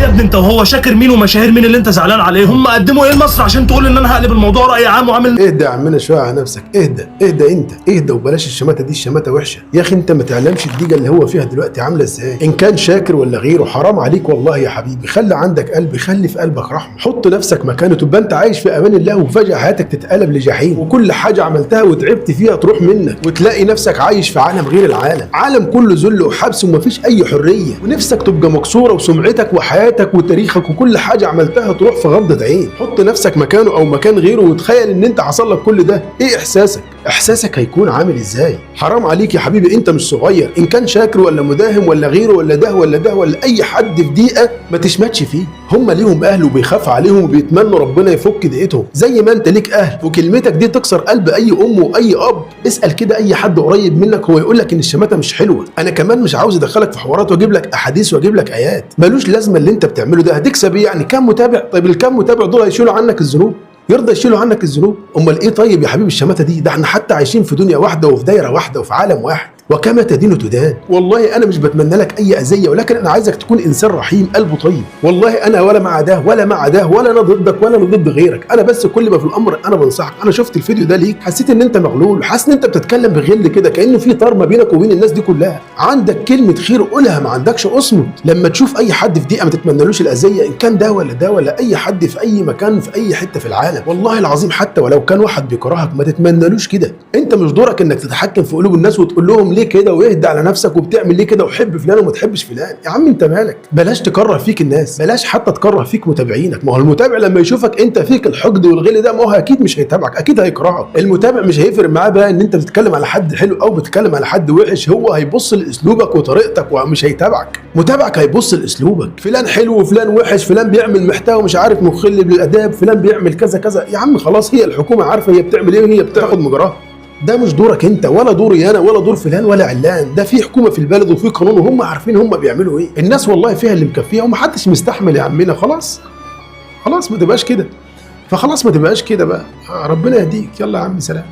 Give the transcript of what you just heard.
يا ابني انت وهو شاكر مين ومشاهير مين اللي انت زعلان عليه؟ هم قدموا ايه لمصر عشان تقول ان انا هقلب الموضوع راي عام وعامل؟ اهدى يا عمنا شوية على نفسك، اهدى اهدى انت اهدى، وبلاش الشماته دي، الشماته وحشة يا اخي. انت ما تعلمش الديجه اللي هو فيها دلوقتي عامله ازاي، ان كان شاكر ولا غيره. حرام عليك والله يا حبيبي، خلي عندك قلب، خلي في قلبك رحمه، حط نفسك مكانه. تبقى انت عايش في امان الله وفجاة حياتك تتقلب لجحيم، وكل حاجة عملتها وتعبت فيها تروح منك، وتلاقي نفسك عايش في عالم غير العالم، عالم كله ذل وحبس ومفيش اي حرية، ونفسك تبقى مكسورة، وسمعتك وحياتك وتاريخك وكل حاجة عملتها تروح في غمضه عين. حط نفسك مكانه او مكان غيره وتخيل ان انت حصل لك كل ده، ايه احساسك؟ احساسك هيكون عامل ازاي؟ حرام عليك يا حبيبي، انت مش صغير. ان كان شاكر ولا مداهم ولا غيره ولا ده ولا ده ولا اي حد في دقيقة ما تشمتش فيه، هم ليهم اهل وبيخاف عليهم وبيتمنوا ربنا يفك ضيقتهم، زي ما انت ليك اهل. وكلمتك دي تكسر قلب اي ام واي اب. اسال كده اي حد قريب منك هو يقول لك ان الشماته مش حلوة. انا كمان مش عاوز ادخلك في حوارات واجيب لك احاديث واجيب لك ايات، ملوش لازمه اللي انت بتعمله ده. هتكسب ايه يعني؟ كام متابع؟ طيب الكام متابع دول هيشيلوا عنك الذنوب؟ يرضى يشيلوا عنك الذنوب؟ امال ايه طيب يا حبيبي الشماته دي؟ ده احنا حتى عايشين في دنيا واحدة وفي دايرة واحدة وفي عالم واحد، وكما تدين تدان. والله انا مش بتمنى لك اي اذيه، ولكن انا عايزك تكون انسان رحيم قلبه طيب. والله انا ولا مع ده ولا مع ده، ولا انا ضدك ولا انا ضد غيرك، انا بس كل ما في الامر انا بنصحك. انا شفت الفيديو ده ليك، حسيت ان انت مغلول، حاسس ان انت بتتكلم بغل كده، كانه في طار ما بينك وبين الناس دي كلها. عندك كلمة خير قولها، ما عندكش اصمت. لما تشوف اي حد في دقيقة ما تتمنالوش الاذية، ان كان ده ولا ده ولا اي حد في اي مكان في اي حتة في العالم. والله العظيم حتى ولو كان واحد بيكرهك ما تتمنالوش كده. انت مش دورك انك تتحكم في قلوب الناس وتقول لهم ليه كده واهدى على نفسك وبتعمل ليه كده وحب فلان وما تحبش فلان. يا عم انت مالك؟ بلاش تكره فيك الناس، بلاش حتى تكره فيك متابعينك. ما هو المتابع لما يشوفك انت فيك الحقد والغل ده، ما هو اكيد مش هيتابعك، اكيد هيكرهك. المتابع مش هيفرق معاه بقى ان انت بتتكلم على حد حلو او بتتكلم على حد وحش، هو هيبص لاسلوبك وطريقتك ومش هيتابعك. متابعك هيبص لاسلوبك، فلان حلو وفلان وحش، فلان بيعمل محتوى مش عارف مخل بالاداب، فلان بيعمل كذا كذا. يا عم خلاص، هي الحكومة عارفه هي بتعمل ايه وهي بتاخد مجراها. ده مش دورك انت ولا دوري انا ولا دور فلان ولا علان، ده في حكومة في البلد وفي قانون وهم عارفين هم بيعملوا ايه. الناس والله فيها اللي مكفيها ومحدش مستحمل يا عمنا. خلاص خلاص ما تبقاش كده، فخلاص ما تبقاش كده بقى، ربنا يهديك. يلا يا عم سلام.